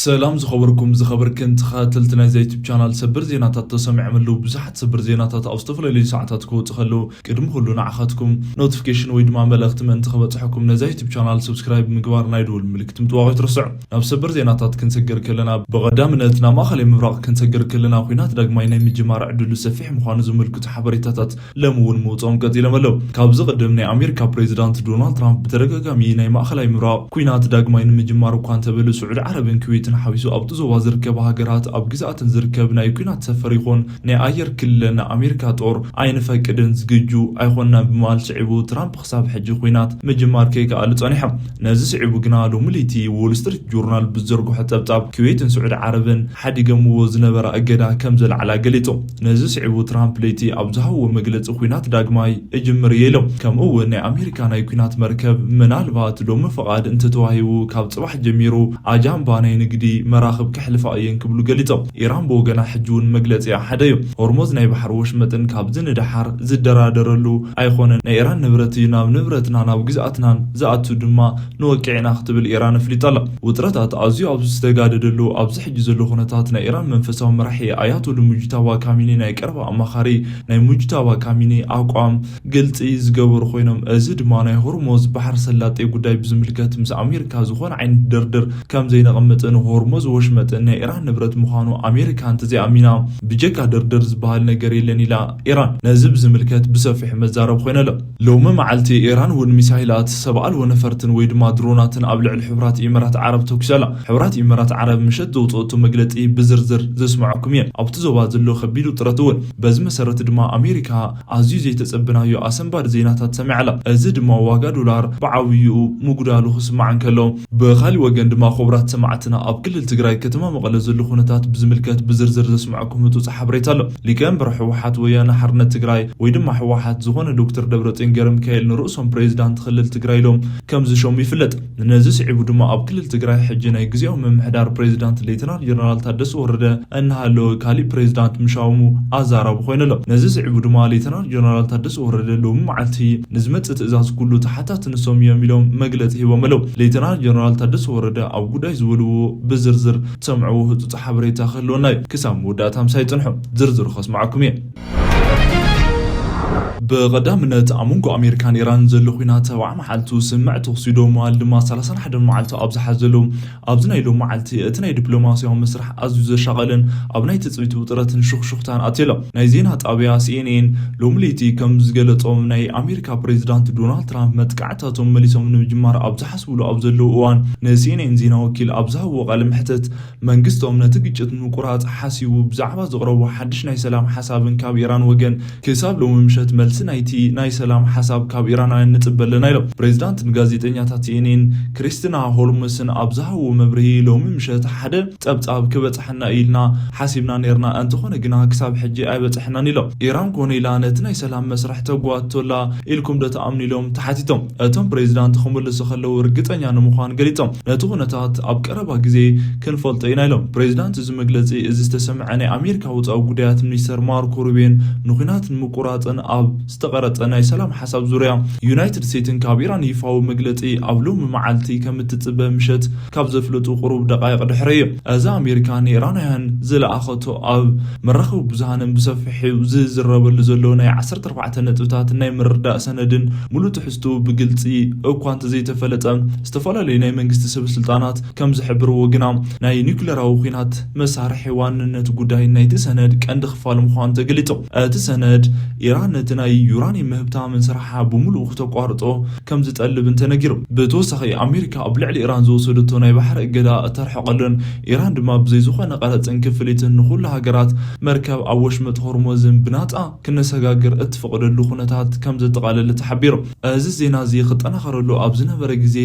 ሰላም ዝኸበርኩም ዝኸበርክን ተኸታተልቲ ናይዛ ዩቱብ ቻናል፣ ሰበር ዜናታት ተሰሚዖም ኣለዉ። ብዙሓት ሰበር ዜናታት ኣብ ዝተፈላለዩ ሰዓታት ክወፁ ከለዉ፣ ቅድሚ ኩሉ ንዓኻትኩም ኖቲፊኬሽን ወይ ድማ መልእኽቲ ምእንቲ ክበፅሐኩም ነዛ ዩቱብ ቻናል ሰብስክራይብ ምግባር፣ ናይ ደወል ምልክት ምጥዋቕ ኣይትረስዑ። ናብ ሰበር ዜናታት ክንሰገር ከለና፣ ብቐዳምነት ናብ ማእኸላይ ምብራቕ ክንሰገር ከለና፣ ኲናት ዳግማይ ናይ ምጅማር ዕድሉ ሰፊሕ ምዃኑ ዘመልክቱ ሓበሬታታት ሎሚ እውን ምውፅኦም ቀፂሎም ኣለዉ። ካብዚ ቅድም ናይ ኣሜሪካ ፕሬዚዳንት ዶናልድ ትራምፕ ብተደጋጋሚ ናይ ማእኸላይ ምብራቕ ኲናት ዳግማይ ንምጅማር እኳ እንተበሉ፣ ስዑዲ ዓረብን ኩዌትን ሓዊሱ ኣብቲ ዞባ ዝርከባ ሃገራት ኣብ ግዝኣተን ዝርከብ ናይ ኲናት ሰፈር ይኹን ናይ ኣየር ክልለን ኣሜሪካ ጦር ኣይንፈቅድን፣ ዝግጁ ኣይኾንናን ብምባል ስዒቡ፣ ትራምፕ ክሳብ ሕጂ ኲናት ምጅማር ከይከኣሉ ጸኒሖም። ነዚ ስዒቡ ግና ሎሚ ለይቲ ዎል ስትሪት ጆርናል ብዝዘርግሖ ጸብጻብ፣ ኩዌትን ስዑዲ ዓረብን ሓዲገምዎ ዝነበራ እገዳ ከም ዘልዓላ ገሊጹ። ነዚ ስዒቡ ትራምፕ ለይቲ ኣብ ዝሃብዎ መግለጺ፣ ኲናት ዳግማይ እጅምር እየ ኢሎም። ከምኡ እውን ናይ ኣሜሪካ ናይ ኲናት መርከብ ምናልባት ሎሚ ፍቓድ እንተተዋሂቡ፣ ካብ ጽባሕ ጀሚሩ ኣጃምባ ናይ ንግዲ መራኽብ ክሕልፋ እየን ክብሉ ገሊጾም። ኢራን ብወገና ሕጂ እውን መግለጺኣ ሓደ እዩ። ሆርሞዝ ናይ ባሕሪ ወሽመጥን ካብዚ ንደሓር ዝደራደረሉ ኣይኮነን። ናይ ኢራን ንብረት እዩ፣ ናብ ንብረትና ናብ ግዝኣትናን ዝኣቱ ድማ ንወቅዕ ኢና ክትብል ኢራን ኣፍሊጣ ኣላ። ውጥረታት ኣዝዩ ኣብ ዝተጋደደሉ ኣብዚ ሕጂ ዘሎ ኩነታት፣ ናይ ኢራን መንፈሳዊ መራሒ ኣያቶሉ ሙጅታባ ካሚኒ፣ ናይ ቀረባ ኣማኻሪ፣ ናይ ሙጅታባ ካሚኒ ኣቋም ግልጺ ዝገበሩ ኮይኖም፣ እዚ ድማ ናይ ሆርሞዝ ባሕሪ ሰላጤ ጉዳይ ብዝምልከት ምስ ኣሜሪካ ዝኾነ ዓይነት ድርድር ከም ዘይነቐምጥን ሆርሞዝ ወሽመጥን ናይ ኢራን ንብረት ምዃኑ ኣሜሪካ እንተዘይኣሚና፣ ብጀካ ድርድር ዝበሃል ነገር የለን ኢላ ኢራን። ነዚ ብዝምልከት ብሰፊሑ መዛረብ ኮይና ኣሎ። ሎሚ መዓልቲ ኢራን እውን ሚሳይላት ሰብ ኣልቦ ነፈርትን ወይ ድማ ድሮናትን ኣብ ልዕሊ ሕቡራት ኢመራት ዓረብ ተኩሳ ኣላ። ሕቡራት ኢመራት ዓረብ ምሸት ዘውፅኦቶ መግለፂ ብዝርዝር ዘስምዐኩም እየ። ኣብቲ ዞባ ዘሎ ከቢድ ውጥረት እውን በዚ መሰረት ድማ ኣሜሪካ ኣዝዩ ዘይተጸበናዮ ኣሰንባዲ ዜናታት ሰሚዓ ኣላ። እዚ ድማ ዋጋ ዶላር ብዓብይኡ ምጉዳሉ ክስማዕ እንከሎ፣ ብኻሊእ ወገን ድማ ክቡራት ሰማዕትና ኣብ ክልል ትግራይ ከተማ መቐለ ዘሎ ኩነታት ብዝምልከት ብዝርዝር ዘስምዐኩም ህጹጽ ሓበሬታ ኣሎ። ሊቀመንበር ህወሓት ወያነ ሓርነት ትግራይ ወይ ድማ ህወሓት ዝኾነ ዶክተር ደብረጽዮን ገብረሚካኤል ንርእሶም ፕሬዚዳንት ክልል ትግራይ ኢሎም ከም ዝሸሙ ይፍለጥ። ነዚ ስዒቡ ድማ ኣብ ክልል ትግራይ ሕጂ ናይ ግዜያዊ ምምሕዳር ፕሬዚዳንት ሌተናል ጀነራል ታደሰ ወረደ እናሃለወ ካሊእ ፕሬዚዳንት ምሻሙ ኣዛራቢ ኮይኑ ኣሎ። ነዚ ስዒቡ ድማ ሌተናል ጀነራል ታደሰ ወረደ ሎሚ መዓልቲ ንዝመጽእ ትእዛዝ ኩሉ ተሓታቲ ንሶም እዮም ኢሎም መግለጺ ሂቦም ኣለዉ። ሌተናል ጀነራል ታደሰ ወረደ ኣብ ጉዳይ ዝበልዎ ብዝርዝር ትሰምዕዎ ህጹጽ ሓበሬታ ክህልወና እዩ። ክሳብ መወዳእታ ምሳይ ጽንሑ፣ ዝርዝሩ ከስምዓኩም እየ። ብቐዳምነት ኣብ መንጎ ኣሜሪካን ኢራንን ዘሎ ኲናት ሰብዓ መዓልቱ ስምዕ ተወሲዶ ምባል ድማ ሰላሳን ሓደን መዓልቱ ኣብ ዝሓዘሉ ኣብዚ ናይ ሎም መዓልቲ እቲ ናይ ዲፕሎማስያዊ መስርሕ ኣዝዩ ዘሻቐልን ኣብ ናይ ትጽቢት ውጥረትን ሽኽሽኽታን ኣትዩ ኣሎ። ናይ ዜና ጣብያ ሲኤንኤን ሎሚ ለይቲ ከም ዝገለጾ፣ ናይ ኣሜሪካ ፕሬዚዳንት ዶናልድ ትራምፕ መጥቃዕትታቶም መሊሶም ንምጅማር ኣብ ዝሓስብሉ ኣብ ዘለዉ እዋን፣ ንሲኤንኤን ዜና ወኪል ኣብ ዝሃብዎ ቃለ መሕትት፣ መንግስቶም ነቲ ግጭት ንምቁራጽ ሓሲቡ ብዛዕባ ዘቕረቦ ሓድሽ ናይ ሰላም ሓሳብን ካብ ኢራን ወገን ክሳብ ሎሚ ምሸት መልሲ ናይቲ ናይ ሰላም ሓሳብ ካብ ኢራናውያን ንጽበ ኣለና ኢሎም። ፕሬዚዳንት ንጋዜጠኛታት ሲኤንኤን ክሪስቲና ሆልምስን ኣብ ዝሃብዎ መብርሂ፣ ሎሚ ምሸት ሓደ ጸብጻብ ክበጽሐና እዩ ኢልና ሓሲብና ነይርና፣ እንተኾነ ግና ክሳብ ሕጂ ኣይበጽሐናን ኢሎም። ኢራን ኮነ ኢላ ነቲ ናይ ሰላም መስርሕ ተጓትቶ ኣላ ኢልኩም ዶ ትኣምኑ ኢሎም ተሓቲቶም። እቶም ፕሬዚዳንት ክምልሱ ከለዉ ርግጸኛ ንምዃን ገሊጾም። ነቲ ኩነታት ኣብ ቀረባ ግዜ ክንፈልጦ ኢና ኢሎም። ፕሬዚዳንት እዚ መግለጺ እዚ ዝተሰምዐ ናይ ኣሜሪካ ወጻኢ ጉዳያት ሚኒስተር ማርኮ ሩቢዮን ንኹናት ንምቁራጽን ኣብ ዝተቐረጸ ናይ ሰላም ሓሳብ ዙርያ ዩናይትድ ስቴትስን ካብ ኢራን ይፋዊ መግለጺ ኣብ ሎሚ መዓልቲ ከም እትጽበ ምሸት ካብ ዘፍለጡ ቁሩብ ደቃይቕ ድሕሪ እዩ። እዚ ኣሜሪካ ንኢራናውያን ዝለኣኸቶ ኣብ መራኸቢ ብዙሃንን ብሰፊሑ ዝዝረበሉ ዘሎ ናይ ዓሰርተ ኣርባዕተ ነጥብታት ናይ ምርዳእ ሰነድን ሙሉእ ትሕዝቱ ብግልጺ እኳ እንተዘይተፈለጠ፣ ዝተፈላለዩ ናይ መንግስቲ ሰብ ስልጣናት ከም ዝሕብርዎ ግና፣ ናይ ኒውክለራዊ ኲናት መሳርሒ ዋንነት ጉዳይ ናይቲ ሰነድ ቀንዲ ክፋል ምዃኑ ተገሊጹ። እቲ ሰነድ፣ ኢራን ነቲ ናይ ዩራኒየም ምህብታ ምን ስራሓ ብምሉኡ ክተቋርጾ ከም ዝጠልብን ተነጊሩ። ብተወሳኺ፣ ኣሜሪካ ኣብ ልዕሊ ኢራን ዝወሰደቶ ናይ ባሕሪ እገዳ እተርሕቐሉን፣ ኢራን ድማ ብዘይ ዝኾነ ቀረጽን ክፍሊትን ንኹሉ ሃገራት መርከብ ኣብ ወሽመጥ ሆርሙዝን ብናጻ ክነሰጋግር እትፈቕደሉ ኩነታት ከም ዘጠቓለለ ተሓቢሩ። እዚ ዜና እዚ ክጠናኸረሉ ኣብ ዝነበረ ግዜ፣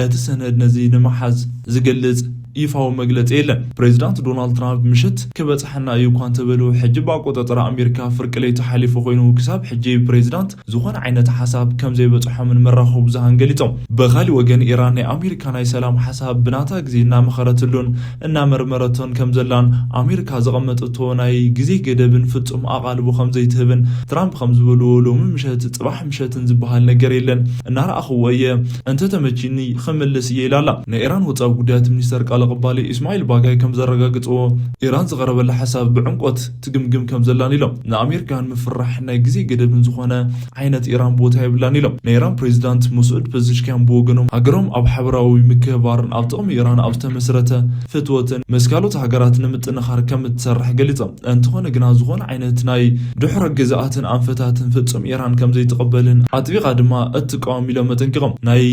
እቲ ሰነድ ነዚ ንምሓዝ ዝገልጽ ይፋዊ መግለጺ የለን። ፕሬዚዳንት ዶናልድ ትራምፕ ምሽት ክበጽሐና እዩ እኳ እንተበሉ፣ ሕጂ ብኣቆጻጽራ ኣሜሪካ ፍርቂ ለይቲ ሓሊፉ ኮይኑ፣ ክሳብ ሕጂ ፕሬዚዳንት ዝኾነ ዓይነት ሓሳብ ከም ዘይበጽሖምን መራኸቢ ብዙሃን ገሊጾም። ብኻሊእ ወገን፣ ኢራን ናይ ኣሜሪካ ናይ ሰላም ሓሳብ ብናታ ግዜ እናመኸረትሉን እናመርመረቶን ከም ዘላን፣ ኣሜሪካ ዘቐመጠቶ ናይ ግዜ ገደብን ፍጹም ኣቓልቦ ከም ዘይትህብን ትራምፕ ከም ዝበልዎ፣ ሎሚ ምሸት ጽባሕ ምሸትን ዝበሃል ነገር የለን፣ እናረኣኽዎ እየ፣ እንተተመቺኒ ክምልስ እየ ኢላ ኣላ። ናይ ኢራን ወጻኢ ጉዳያት ሚኒስተር ቃል ተቐባሊ ኢስማዒል ባጋይ ከም ዘረጋግጽዎ፣ ኢራን ዝቐረበላ ሓሳብ ብዕምቆት ትግምግም ከም ዘላን ኢሎም። ንኣሜሪካን ምፍርራሕ ናይ ግዜ ገደብን ዝኾነ ዓይነት ኢራን ቦታ የብላን ኢሎም። ናይ ኢራን ፕሬዚዳንት መስዑድ ፐዚሽኪያን ብወገኖም፣ ሃገሮም ኣብ ሓበራዊ ምክብባርን ኣብ ጥቕሚ ኢራን ኣብ ዝተመስረተ ፍትወትን ምስ ካልኦት ሃገራት ንምጥንኻር ከም እትሰርሕ ገሊጾም። እንተኾነ ግና ዝኾነ ዓይነት ናይ ድሕረ ገዛኣትን ኣንፈታትን ፍጹም ኢራን ከም ዘይትቕበልን ኣጥቢቓ ድማ እትቃወም ኢሎም ኣጠንቂቖም። ናይ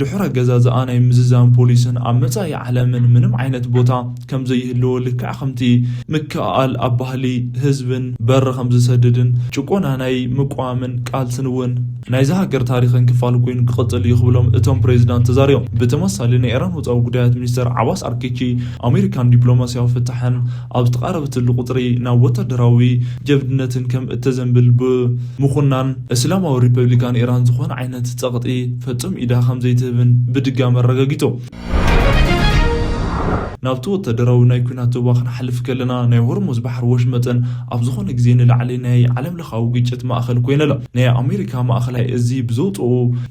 ድሕረ ገዛዝኣ ናይ ምዝዛም ፖሊስን ኣብ መጻኢ ዓለምን ምንም ዓይነት ቦታ ከም ዘይህልዎ፣ ልክዕ ከምቲ ምክእኣል ኣብ ባህሊ ህዝብን በሪ ከም ዝሰድድን ጭቆና ናይ ምቋምን ቃልስን እውን ናይዛ ሃገር ታሪኽን ክፋል ኮይኑ ክቕጽል እዩ ክብሎም እቶም ፕሬዚዳንት ተዛሪቦም። ብተመሳሳሊ ናይ ኢራን ወጻኢ ጉዳያት ሚኒስተር ዓባስ ኣርኪቺ ኣሜሪካን ዲፕሎማሲያዊ ፍታሕን ኣብ ዝተቓረበትሉ ቁጽሪ ናብ ወታደራዊ ጀብድነትን ከም እተዘንብል ብምኹናን፣ እስላማዊ ሪፐብሊካን ኢራን ዝኾነ ዓይነት ጸቕጢ ፈጹም ኢዳ ከም ዘይትህብን ብድጋሚ ኣረጋጊጹ። ናብቲ ወታደራዊ ናይ ኲናት ዞባ ክንሓልፍ ከለና፣ ናይ ሆርሙዝ ባሕሪ ወሽመጥን ኣብ ዝኾነ ግዜ ንላዕሊ ናይ ዓለም ለኻዊ ግጭት ማእኸል ኮይነ ኣሎ። ናይ ኣሜሪካ ማእኸላይ እዚ ብዘውፅኦ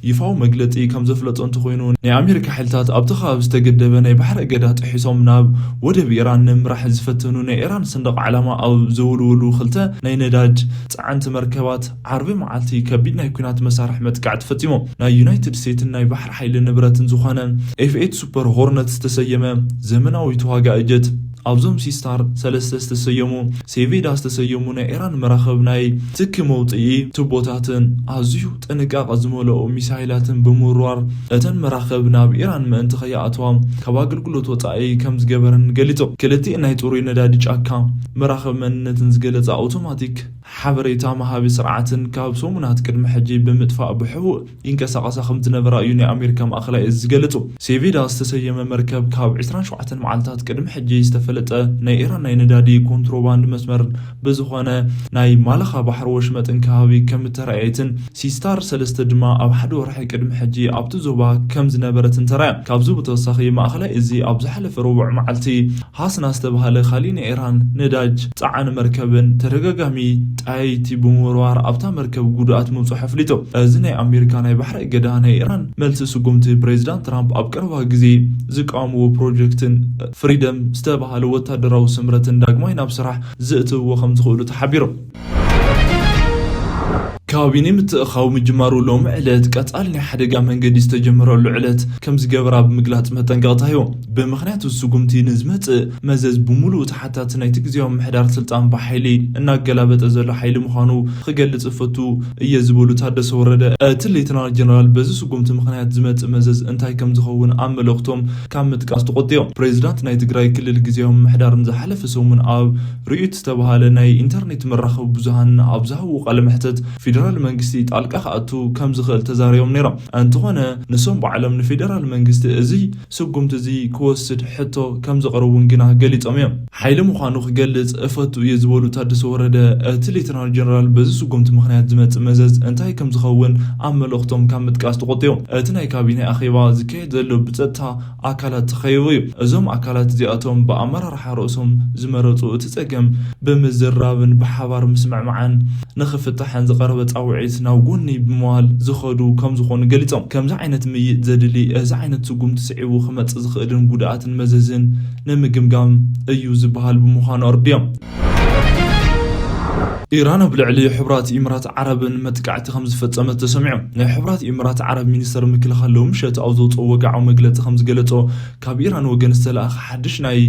ይፋዊ መግለፂ ከም ዘፍለጦ እንተኾይኑ፣ ናይ ኣሜሪካ ሓይልታት ኣብቲ ከባቢ ዝተገደበ ናይ ባሕሪ እገዳ ጥሒሶም ናብ ወደብ ኢራን ንምምራሕ ዝፈተኑ ናይ ኢራን ሰንደቕ ዓላማ ኣብ ዘውልውሉ ክልተ ናይ ነዳጅ ጸዓንቲ መርከባት ዓርቢ መዓልቲ ከቢድ ናይ ኲናት መሳርሒ መጥቃዕቲ ፈጺሞም። ናይ ዩናይትድ ስቴትስን ናይ ባሕሪ ሓይሊ ንብረትን ዝኾነ ኤፍ ኤት ሱፐር ሆርነት ዝተሰየመ ዘመናዊ ተዋጋኢ ጀት፣ ኣብዞም ሲስታር ሰለስተ ዝተሰየሙ፣ ሴቬዳ ዝተሰየሙ ናይ ኢራን መራኽብ ናይ ትኪ መውጽኢ ቱቦታትን ኣዝዩ ጥንቃቐ ዝመልኦ ሚሳይላትን ብምውርዋር፣ እተን መራኽብ ናብ ኢራን ምእንቲ ከይኣትዋ ካብ ኣገልግሎት ወጻኢ ከም ዝገበረን ገሊጹ። ክልቲኤን ናይ ጽሩይ ነዳዲ ጫካ መራኽብ መንነትን ዝገለጸ ኣውቶማቲክ ሓበሬታ መሃቢ ስርዓትን ካብ ሰሙናት ቅድሚ ሕጂ ብምጥፋእ ብሕቡእ ይንቀሳቐሳ ከም ዝነበራ እዩ ናይ ኣሜሪካ ማእኸላይ እዚ ዝገለጹ። ሴቬዳ ዝተሰየመ መርከብ ካብ ዕስራን ሸውዓተን መዓልታት ቅድሚ ሕጂ ዝተፈለጠ ናይ ኢራን ናይ ነዳዲ ኮንትሮባንድ መስመር ብዝኾነ ናይ ማለኻ ባሕሪ ወሽመጥን ከባቢ ከም እተራእየትን፣ ሲስታር ሰለስተ ድማ ኣብ ሓደ ወርሒ ቅድሚ ሕጂ ኣብቲ ዞባ ከም ዝነበረትን ተራእያ። ካብዚ ብተወሳኺ ማእኸላይ እዚ ኣብ ዝሓለፈ ረቡዕ መዓልቲ ሃስና ዝተባህለ ካሊእ ናይ ኢራን ነዳጅ ጸዓኒ መርከብን ተደጋጋሚ ጠያይቲ ብምውርዋር ኣብታ መርከብ ጉድኣት ምብጽሑ ኣፍሊጡ። እዚ ናይ ኣሜሪካ ናይ ባሕሪ እገዳ ናይ ኢራን መልሲ ስጉምቲ ፕሬዚዳንት ትራምፕ ኣብ ቀረባ ግዜ ዝቃወምዎ ፕሮጀክትን ፍሪደም ዝተባህለ ወታደራዊ ስምረትን ዳግማይ ናብ ስራሕ ዝእትውዎ ከም ዝኽእሉ ተሓቢሩ። ካቢኔ ምትእኻው ምጅማሩ ሎሚ ዕለት ቀጻሊ ናይ ሓደጋ መንገዲ ዝተጀመረሉ ዕለት ከም ዝገበራ ብምግላጽ መጠንቀቕታ ሂቦም። ብምኽንያት እዚ ስጉምቲ ንዝመጽእ መዘዝ ብምሉኡ ተሓታቲ ናይቲ ግዜያዊ ምምሕዳር ስልጣን ብሓይሊ እናገላበጠ ዘሎ ሓይሊ ምዃኑ ክገልጽ እፈቱ እየ ዝበሉ ታደሰ ወረደ፣ እቲ ሌተናል ጀነራል በዚ ስጉምቲ ምኽንያት ዝመጽእ መዘዝ እንታይ ከም ዝኸውን ኣብ መልእኽቶም ካብ ምጥቃስ ተቖጢቦም። ፕሬዚዳንት ናይ ትግራይ ክልል ግዜያዊ ምምሕዳርን ዝሓለፈ ሰሙን ኣብ ርኡይ ዝተባህለ ናይ ኢንተርኔት መራኸቢ ብዙሃን ኣብ ዝሃብዎ ቃለ መሕትት፣ ፌደራል መንግስቲ ጣልቃ ክኣቱ ከም ዝኽእል ተዛሪቦም ነይሮም። እንተኾነ፣ ንሶም ባዕሎም ንፌደራል መንግስቲ እዚ ስጉምቲ እዚ ክወስድ ሕቶ ከም ዘቕረቡን ግና ገሊጾም እዮም። ሓይሊ ምዃኑ ክገልጽ እፈቱ እየ ዝበሉ ታደሰ ወረደ፣ እቲ ሌተናል ጀነራል በዚ ስጉምቲ ምኽንያት ዝመጽእ መዘዝ እንታይ ከም ዝኸውን ኣብ መልእኽቶም ካብ ምጥቃስ ተቖጢቦም። እቲ ናይ ካቢኔ ኣኼባ ዝካየድ ዘሎ ብጸጥታ ኣካላት ተኸይቡ እዩ። እዞም ኣካላት እዚኣቶም ብኣመራርሓ ርእሶም ዝመረጹ እቲ ጸገም ብምዝራብን ብሓባር ምስምዕማዕን ንኽፍታሕን ዝቐረበ ጻውዒት ናብ ጎኒ ብምባል ዝኸዱ ከም ዝኾኑ ገሊጾም። ከምዚ ዓይነት ምይይጥ ዘድሊ፣ እዚ ዓይነት ስጉምቲ ስዒቡ ክመጽእ ዝኽእልን ጉድኣትን መዘዝን ንምግምጋም እዩ ዝበሃል ብምዃኑ ኣረዲኦም። ኢራን ኣብ ልዕሊ ሕቡራት ኢምራት ዓረብን መጥቃዕቲ ከም ዝፈጸመት ተሰሚዑ። ናይ ሕቡራት ኢምራት ዓረብ ሚኒስተር ምክልኻል ሎሚ ምሸት ኣብ ዘውፅኦ ወግዓዊ መግለጺ ከም ዝገለጾ፣ ካብ ኢራን ወገን ዝተለኣኸ ሓድሽ ናይ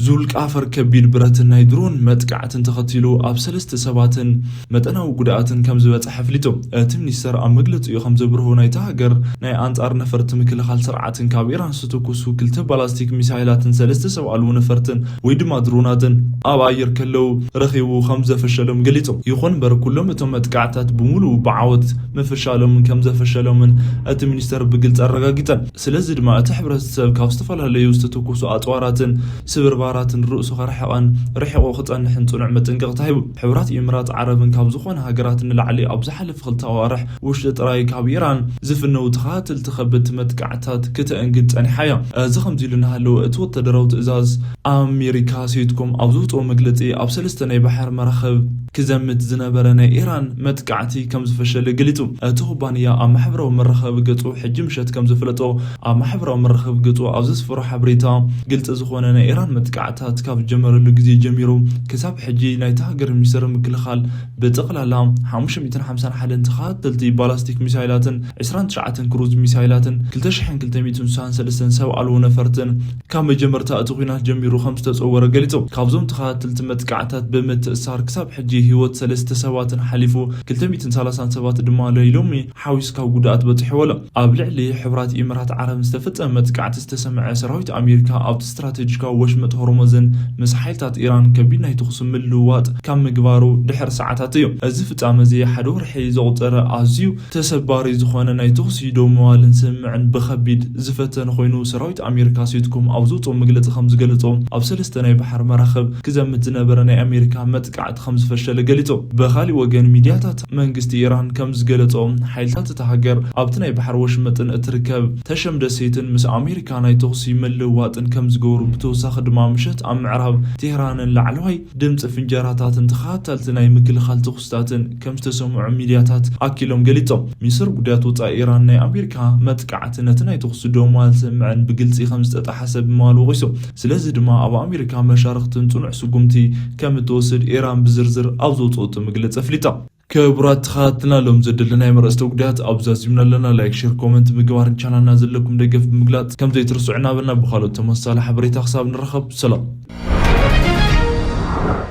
ዙልቃፈር ከቢድ ብረትን ናይ ድሮን መጥቃዕትን ተኸቲሉ ኣብ ሰለስተ ሰባትን መጠናዊ ጉድኣትን ከም ዝበጽሐ ኣፍሊጡ። እቲ ሚኒስተር ኣብ መግለጺኡ ከም ዘብርሆ፣ ናይታ ሃገር ናይ ኣንጻር ነፈርቲ ምክልኻል ስርዓትን ካብ ኢራን ዝተተኮሱ ክልተ ባላስቲክ ሚሳይላትን ሰለስተ ሰብ ኣልቦ ነፈርትን ወይ ድማ ድሮናትን ኣብ ኣየር ከለዉ ረኺቡ ከም ዘፈሸሎም ገሊጹ። ይኹን እምበር፣ ኩሎም እቶም መጥቃዕታት ብምሉኡ ብዓወት ምፍሻሎምን ከም ዘፈሸሎምን እቲ ሚኒስተር ብግልጺ ኣረጋጊጸን። ስለዚ ድማ እቲ ሕብረተሰብ ካብ ዝተፈላለዩ ዝተተኮሱ ኣጽዋራትን ስብርባራትን ርእሱ ከርሕቐን ርሒቑ ክጸንሕን ጽኑዕ መጠንቀቕታ ሂቡ። ሕቡራት ኢምራት ዓረብን ካብ ዝኾነ ሃገራት ንላዕሊ ኣብ ዝሓለፈ ክልተ ኣዋርሕ ውሽጢ ጥራይ ካብ ኢራን ዝፍነው ተኸታተልቲ ከበድቲ መጥቃዕትታት ክተእንግድ ጸኒሓ እያ። እዚ ከምዚ ኢሉ እናሃለወ፣ እቲ ወታደራዊ ትእዛዝ ኣሜሪካ ሴንትኮም ኣብ ዘውፅኦ መግለፂ፣ ኣብ ሰለስተ ናይ ባሕሪ መራኽብ ክዘም ምት ዝነበረ ናይ ኢራን መጥቃዕቲ ከም ዝፈሸለ ገሊጹ። እቲ ኩባንያ ኣብ ማሕበራዊ መራኸቢ ገጹ ሕጂ ምሸት ከም ዘፍለጦ፣ ኣብ ማሕበራዊ መራኸቢ ገጹ ኣብ ዘስፈሮ ሓበሬታ፣ ግልጺ ዝኾነ ናይ ኢራን መጥቃዕታት ካብ ዝጀመረሉ ግዜ ጀሚሩ ክሳብ ሕጂ ናይታ ሃገር ሚኒስትሪ ምክልኻል ብጠቕላላ ሓሙሽተ ሚእትን ሓምሳን ሓደን ተኸታተልቲ ባላስቲክ ሚሳይላትን ዕስራን ትሽዓተን ክሩዝ ሚሳይላትን ክልተ ሽሕን ክልተ ሚእትን ስሳን ሰለስተን ሰብ ኣልቦ ነፈርትን ካብ መጀመርታ እቲ ኲናት ጀሚሩ ከም ዝተጸወረ ገሊጹ። ካብዞም ተኸታተልቲ መጥቃዕታት ብምትእሳር ክሳብ ሕጂ ህይወት ሰለስተ ሰባትን ሓሊፉ ክልተ ሚእትን ሰላሳን ሰባት ድማ ለይሎሚ ሓዊስካ ጉድኣት በጺሕዎ ኣሎ። ኣብ ልዕሊ ሕቡራት ኢምራት ዓረብ ዝተፈጸመ መጥቃዕቲ ዝተሰምዐ ሰራዊት ኣሜሪካ ኣብቲ ስትራቴጂካዊ ወሽመጥ ሆርሙዝን ምስ ሓይልታት ኢራን ከቢድ ናይ ተኹሲ ምልውዋጥ ካብ ምግባሩ ድሕሪ ሰዓታት እዩ። እዚ ፍጻመ እዚ ሓደ ወርሒ ዘቑጸረ ኣዝዩ ተሰባሪ ዝኾነ ናይ ተኹሲ ደው ምባልን ስምምዕን ብኸቢድ ዝፈተነ ኮይኑ፣ ሰራዊት ኣሜሪካ ሴንትኮም ኣብ ዘውፅኦ መግለፂ ከም ዝገለጾ፣ ኣብ ሰለስተ ናይ ባሕር መራኽብ ክዘምት ዝነበረ ናይ ኣሜሪካ መጥቃዕቲ ከም ዝፈሸለ ገሊጹ። ብኻሊእ ወገን ሚድያታት መንግስቲ ኢራን ከም ዝገለጾ፣ ሓይልታት እታ ሃገር ኣብቲ ናይ ባሕር ወሽመጥን እትርከብ ተሸም ደሴትን ምስ ኣሜሪካ ናይ ተኹሲ ምልውዋጥን ከም ዝገበሩ፣ ብተወሳኺ ድማ ምሸት ኣብ ምዕራብ ቴህራንን ላዕለዋይ ድምፂ ፍንጀራታትን ተኸታተልቲ ናይ ምክልኻል ተኹስታትን ከም ዝተሰምዑ ሚድያታት ኣኪሎም ገሊጾም። ሚኒስትር ጉዳያት ወጻኢ ኢራን ናይ ኣሜሪካ መጥቃዕቲ ነቲ ናይ ተኹሲ ደው ምባል ስምምዕን ብግልጺ ከም ዝተጣሓሰ ብምባል ወቒሱ። ስለዚ ድማ ኣብ ኣሜሪካ መሻርኽትን ጽኑዕ ስጉምቲ ከም እትወስድ ኢራን ብዝርዝር ኣብ ዘውጽኦቶ መግለጺ ኣፍሊጣ። ክቡራት ተኸታተልና፣ ሎም ዘደለናዮም ኣርእስተ ጉዳያት ኣብዚ ዛዚምና ኣለና። ላይክ፣ ሼር፣ ኮመንት ምግባርን ቻናልና ዘለኩም ደገፍ ብምግላጽ ከም ዘይትርስዑ እናበልና፣ ብኻልኦት ተመሳሳሊ ሓበሬታ ክሳብ ንራኸብ ሰላም።